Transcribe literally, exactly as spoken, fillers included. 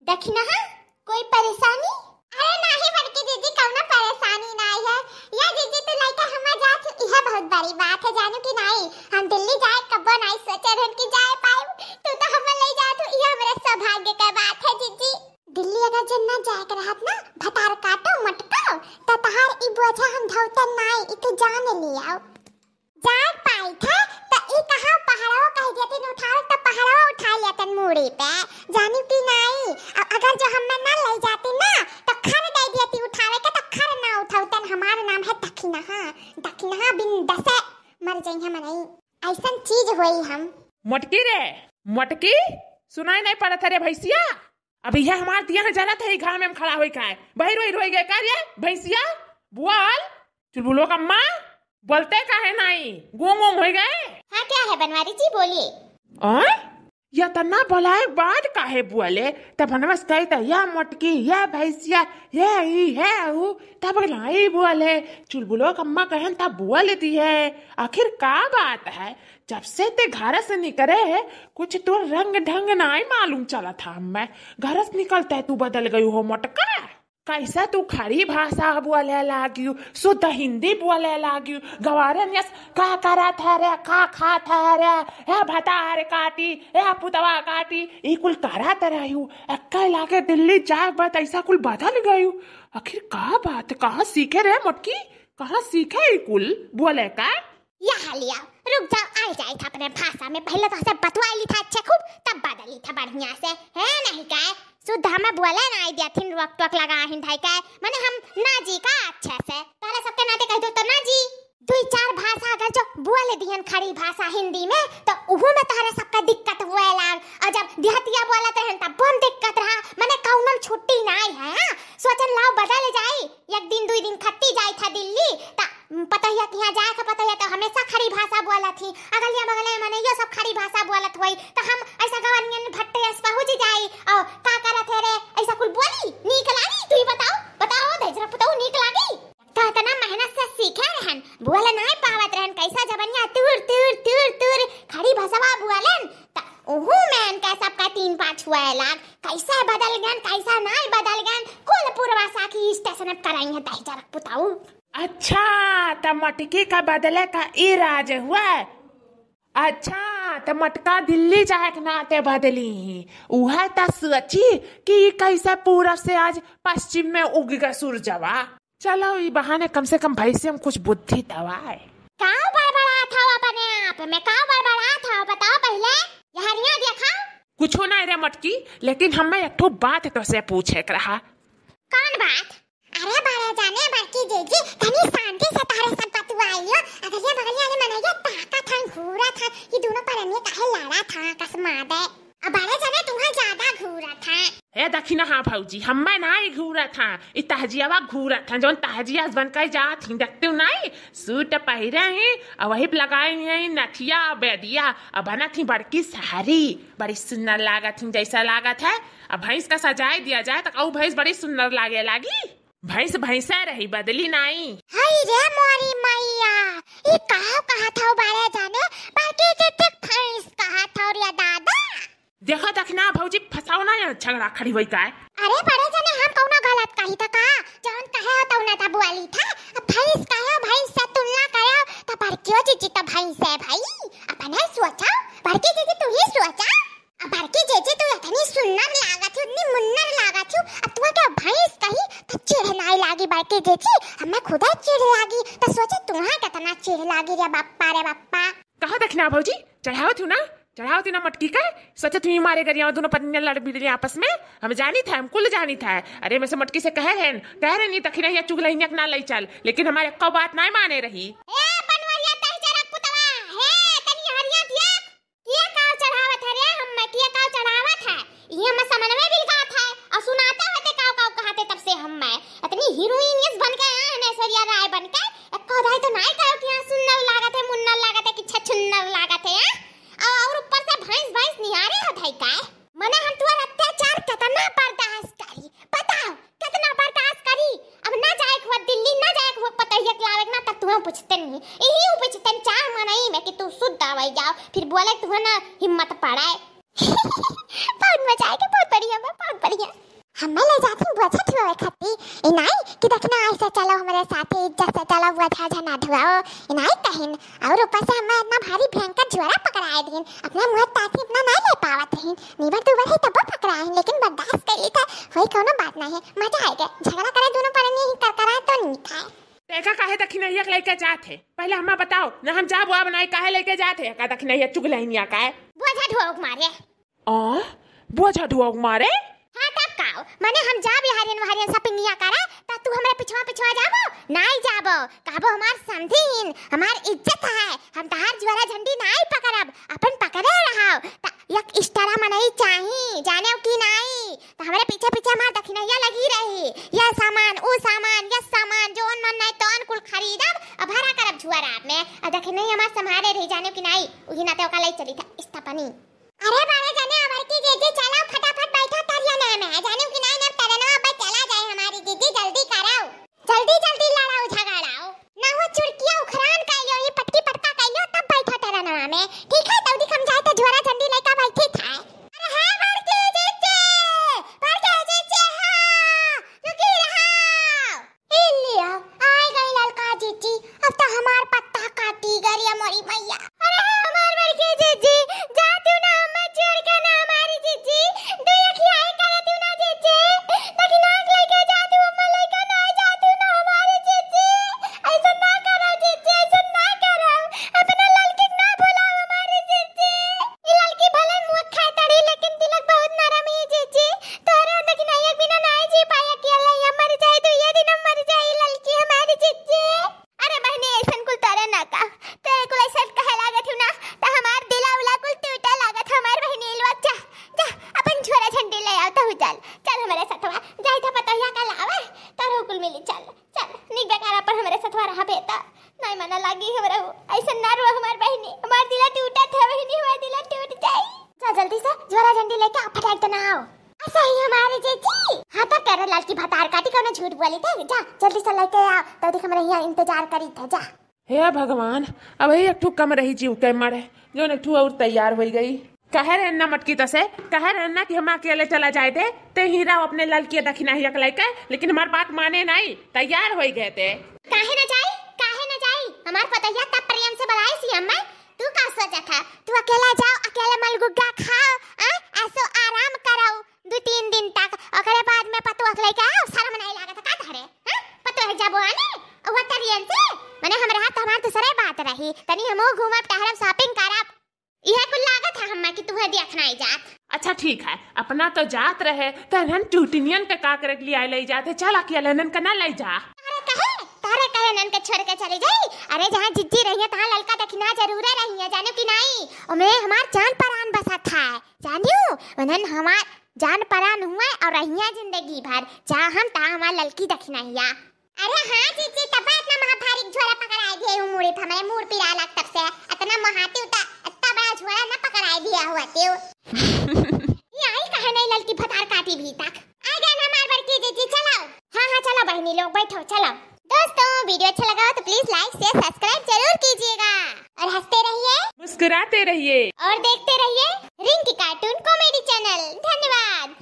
दखिनहा, कोई परेशानी? अरे नाही बड़की जीजी, कउनो परेशानी नाही है। या जीजी, तू लइके हम्मा जात हू, इहे बहुत बड़ी बात है, जानू कि नाही? हम दिल्ली जाए कब्बो नाही सोचे रहन कि जाए पाइब। तू तो हम्मा लइ जात हू, इहे हमरे सौभाग्य के बात है जीजी। दिल्ली अगर जन ना जाए के रहत ना, भतार काटो मटको, तो तहार ई बोझा हम ढौतन नाही, ई तू जान लियाओ। जाए पाइत है, त ई कहाँ पहाड़वा कह देतिन उठावे, त पहाड़वा उठा लेतन मूड़ी पे, जानी कि नाही। अ-, अगर जो हम्मे ना लइ जाती ना, त खर दइ देती उठावे के, त खर ना उठौतन। हमार नाम है दखिनहा, दखिनहा बिन दसे मर जइहे मनई, अइसन चीज होई हम। मोटकी रे, मोटकी, सुनाई नाही पड़त है रे भैंसिया? अब इहे हमार दिया है जलत है, ई घाम में खड़ा होई का है? बहिर वहिर होई गए का रे भैंसिया? बोल, चुलबुलो का अम्मा, बोलते काहे नाही? गूंग गूंग होई गए? हाँ, क्या है बनवारी जी, बोलिए। आय? या तना बोलाए बाद काहे बोले? तब बनवस कही त या मोटकी, या भैंसिया, या ई, या ऊ, तब नाही बोले। चुलबुलो का अम्मा कहन तब बोल दिए। आखिर का बात है? जब से ते घर से निकरे है, कुछ तो रंग ढंग नाही मालूम चलत है हम्मे। घर से निकलते तू बदल गई हो मोटका। कैसा तू खड़ी भाषा बोले लागियू, शुद्ध हिंदी बोले लागियू। गवारन यस का करत है रे, का खात है रे, ए भतार काटी, ए पुतवा काटी, ई कुल करत रह्यू। एक्के लागे दिल्ली जाए बाद ऐसा कुल बदल गयू। आखिर का बात, कहाँ सीखे रे मोटकी, कहाँ सीखे ई कुल बोले का? यहाँ लिया, रुक जाओ, आई जाई था अपने भाषा में। पहले तो ऐसे बतवाई ली था अच्छे खूब, तब बदली था बढ़िया से, है नहीं का? शुद्ध हमें बोले नाही देथिन, रोक टोक लगा हिन धाई का, मने हम ना जी का अच्छे से। तोहरे सबके नाते कह दो तो ना जी। दुई चार भाषा अगर जो बोल दिहन खड़ी भाषा हिंदी में, तो उहू में तोहरे सबका दिक्कत हुए लाग। और जब देहतिया बोलत रहन, तब बहुत दिक्कत रहा, मने कौनो छुट्टी नाही है। हाँ? सोचन लाओ बदल जाई, एक दिन दुई दिन खत्ती जाई था दिल्ली, त पतोहिया के यहाँ जाए के पतोहिया तो हमेशा खड़ी भाषा बोलत ही। अगलिया बगलिया मनइयो सब खड़ी भाषा बोलत होई, त हम ऐसा गवनियन भट्टे अस पहुँच जाई। और का करत है रे, ऐसा कुल बोली? नीक लागी? तू ही बताओ, बताओ, धजरा पुताऊ, नीक लागी? तो इतना मेहनत से सीखे रहन, बोले नाही पावत रहन, कैसा जबनिया तुर, तुर, तुर, तुर, खड़ी भसवा बोलन, त उहू में इनका सबका तीन पाँच हुए लाग, कैसे बदल गन, कैसा नाही बदल गन, कुल पूर्वासा की स्टेशन अब कराई है दहिजरक पुताऊ। अच्छा, त मटकी का बदले का ई राज हुआ। अच्छा, त मटका दिल्ली जाए के नाते बदली ही। उहे त सोची कि ई कैसे पूरब से आज पश्चिम में उग गए सूरजवा। चलो, ई बहाने कम से कम भैंसिया में कुछ बुद्धि तो आए। का बड़बड़ात हौ अपने आप में, का बड़बड़ात हौ, बताओ पहिले, यहरिया देखा। कुछो नाही रे मटकी, लेकिन हम्मे एक ठो बात तोसे पूछे के रहा। कौन बात? अरे बड़े जाने बड़की जीजी, तनी शांति से तोहरे सब बतुआइयो। अगलिया बगलिया वाले मनइया ताकत हन, घूरत हन, ई दोनों परनिया काहे लड़त हन अकस्मात? अब बड़े जाने तुहा ज्यादा घूरत है। ए दखिनहा भौजी, हम्मे नाही घूरत है, ई तहजियावा घूरत है, जौन तहजिया बन के जात ही, देखते हो नाही, सूट पहिरे ही, और वही पे लगाए ही नथिया, बेदिया, और बनत ही बड़की सहरी, बड़ी सुंदर लागत ही, जैसा लागत है। अब भैंस का सजाए दिया जाए, तो कहू भैंस बड़ी सुंदर लागे लागी। भैंस भैंसे रही, बदली नाही। हाय रे मोरी मैया, ई का कहत हौ बड़े जाने, बड़की जीजी के भैंस कहत हौ रे दादा। देखा दखिनहा भौजी, फंसाओ ना यहाँ झगड़ा खड़ी होई का है। अरे बड़े जाने, हम कौनो गलत कही था का? जौन कहे हो तौने तो बोली था। अब भैंस कहे हो, भैंस से तुलना करे हो, तो बड़कियो जीजी तो भैंस है भाई। अपने सोचा, बड़की जीजी तू ही सोचा। अब बड़की जीजी तू इतनी सुंदर लागत ही, इतनी मुन्नर लागत ही, अब तू के भैंस कही तो चिढ़ नाही लागी बड़की जीजी, हमें खुदे चिढ़ लागी। तो सोचे तुहा कितना चिढ़ लागी रे बप्पा, रे बप्पा। कहा दखिनहा भौजी, चढ़ावत हूँ ना, चढ़ावत हूँ ना मटकी का। सोचे तू ही मारे गरिया दोनों पत्नी लड़ भिड़ रही आपस में। हम जानी था, हम कुल जानी था। अरे मैं से मटकी से कहे रहन, कहे रहनी दखिनहा या चुगलहिया के ना लई चल, लेकिन हमारे कौ बात नाही माने रही। ए बनवरिया तहजरा पुतवा, हे तनी हरिया दिया। किया काव चढ़ावत है रे, हम्मे किया काव चढ़ावत है? ये हम्मे समनवे बिलगात है, और सुनाते होते काव काव कहाते तब से हम्मे। इतनी हीरोइन इस बन के आए हैं, ऐश्वर्या राय बन के। एक कौदाई तो नाही कहो कि हाँ सुन्नर लागत है, मुन्नर लागत है, कि छछुन्नर लागत है, हाँ? और, और ऊपर से भैंस, भैंस निहारे हो धाई का? मने हम तुअर अत्याचार कितना बर्दाश्त करी, बताओ, कितना बर्दाश्त करी? अब ना जाए के हुआ दिल्ली, ना जाए के हुआ पतोहिया के लावे के ना, तब तुहं पूछते नहीं। यही पूछते चार मनई में कि तू शुद्ध आवे जाओ, फिर बोले तुहं ना हिम्मत पड़े। बहुत मजा आएगा, बहुत बढ़िया बा, बहुत बढ़िया। हमें ले जाथिन बोझा ढुआवे खाती। ई नाई कि दखिना ऐसे चलो हमरे साथे, इज्जत से चलो, बोझा झना ढुआओ। ई नाई कहिन, और ऊपर से हमें इतना भारी भयंकर झोरा पकड़ाए दिन, अपना मुँह ताथी अपना नाई ले पावत रहिन। नीबर दूबर है तबो पकड़ाए, लेकिन बर्दाश्त कर ली था। वही कोनो बात नहीं है, मजा आए गए। झगड़ा करे दोनों परनी ही कर कराए तो नहीं खाए। तेका काहे दखिनैया के लइके जात है? पहले हमें बताओ ना, हम जाब वाब नाई, काहे लइके जात है? का दखिनैया चुगलहिनिया का है? बोझा ढोक मारे। आ? बोझा ढोक मारे? हाँ, तब का हो? मने हम जाब यहरियन वहरियन सपिंगिया करा, त तू हमरे पिछवा पिछवा जाबो? नाई जाबो। कहबो हमार समधिन, हमार इज्जत है, हम तहार ज्वारा झंडी नाई पकड़ब, अपन पकड़े रहो। त एक इस्टारा मनई चाही, जानेव कि नाई? त हमरे पीछे पीछे हमार दखिनैया लगी रही, यह सामान, ऊ सामान, यह सामान, जो मन नाई तौन कुल खरीदब, अब भरा करब झुआरा में। आ दखिनैया हमार संभारे रही, जानेव कि नाई? उही नाते ओका लई चली था इस्ता पानी। अरे बारे जाने अमर की जीजी, चलो फटाफट बैठो तरिया में, जानेव कि नाई? ना तरनवा अब चला जाए हमारी जीजी, जल्दी करो, जल्दी जल्दी लड़ाओ झगड़ाओ। ना हो चुरकिया उखरान कइलो, ये पटकी पटका कइलो, तब बैठो तरनवा में, ठीक है? तौदी हम जाए तो झोरा झंडी लेकर बैठी था। अरे हाँ बड़की जीजी, बड़की जीजी हाँ, रुकी रहो। ए लिया, आए गई ललका जीजी, अब तो हमार पत्ता काटी गरिया मोरी मैया। अरे हमार बड़की जीजी, जा तू ना हमें छोड़ के ना हमारी जीजी, दू अखियाई करे तू ना जीजी, लेकिन आँख लेके जा तू, अम्मा लेके ना जा तू ना हमारी जीजी, ऐसा ना करो जीजी, ऐसा ना करो, अपना ललकी ना भुलाओ हमारी जीजी। ई ललकी भले मुँह खाए तड़ी, लेकिन दिलक बहुत नरम ही जीजी। तोहरे दखिनैया के बिना नाई जी पाए अकेले, हम मर जाए तो ये दिन हम मर जाए, ललकी हमारी जीजी। अरे बहिनी, ऐसन कुल तोरे ना का, तोरे कुल ऐसन कहे लागत हूँ ना, त हमार दिला उला कुल टूटे लागत। हमार बहिनी, इलवा जा, जा, अपन झोरा झंडी ले आओ, तहु चल, चल हमारे सथवा, जाई था पतोहिया का लावे, तोरे कुल मिली, चल, चल, निक बेकार अपन हमारे सथवा रहा बेटा। नहीं मना लागी हमरा, ऐसन ना रो हमार बहिनी, हमार दिला टूटा था बहिनी, हमार दिला टूट जाई। जा जल्दी से झोरा झंडी लेके आ, फटाक देना आओ। ऐसा ही हमारे जीजी। हाँ तो तेरे ललकी भतार काटी, कौनो झूठ बोली थे। जा जल्दी से लेके आ, तो देख हमारे यहाँ इंतजार करी थे। जा। हे भगवान, अब ही एक ठो कम रही जीव के मरे, जो एक ठो और तैयार होई गई। कहे रहे ना मटकी तसे, कहे रहे ना कि हम अकेले चला जाए थे, ते ही रहो अपने ललकी दखिनैया के लेके, लेकिन हमार बात माने नहीं, तैयार होई गए थे। काहे न जाई, काहे न जाई? हमार पतोहिया तब प्रेम से बुलाए सी अम्मा, तू का सोचा था? तू अकेला जाओ, अकेले मलगुग्गा खाओ, आ? ऐसो आराम करो दो तीन दिन तक, ओकरे बाद में पतोह के लेके आओ, शर्म नहीं लागत का तहरे? हाँ? पतोह जाबो आने, वह तरियन से, मने हम रहा तो हमार दूसरे बात रही, तनी हमहू घूमब, टहरब, shopping करब। इहे कुल लागत है हम्मा कि तुहे देखना ही जात। अच्छा ठीक है, अपना तो जात रहे, तो इन्हन टूटिनियन के का करे के लिए ले जाते, चल अकेले इन्हन के ना ले जा। तारे कहे, तारे कहे इन्हन के छोड़ के चली जाई। अरे जहाँ जिज्जी रही है, तहाँ ललका दखिना जरूरे रही है, जाने कि नाई? ओमे हमार जान परान बसा था, जानियो? उन्हन हमार जान परान हुए और रहिया जिंदगी भर, जहाँ हम तहाँ हमार ललकी दखिनैया। अरे हाँ जीजी, तब इतना महाभारी झोरा पकड़ाए दिए हूँ मूड़ी पे, हमारे मूड़ पिरा लग तब से, इतना महाती उता, इतना बड़ा झोरा ना पकड़ाए दिया हुआ त्यो। ये आई कहे नहीं ललकी भतार काटी भी तक। आ गए ना हमार बड़की जीजी, चलो। हाँ, हाँ, चलो बहनी लोग, बैठो, चलो। दोस्तों, video अच्छा लगा हो तो please like, share, subscribe जरूर कीजिएगा। और हंसते रहिए। मुस्कुराते रहिए। और देखते रहिए रिंकी cartoon comedy channel। धन्यवाद।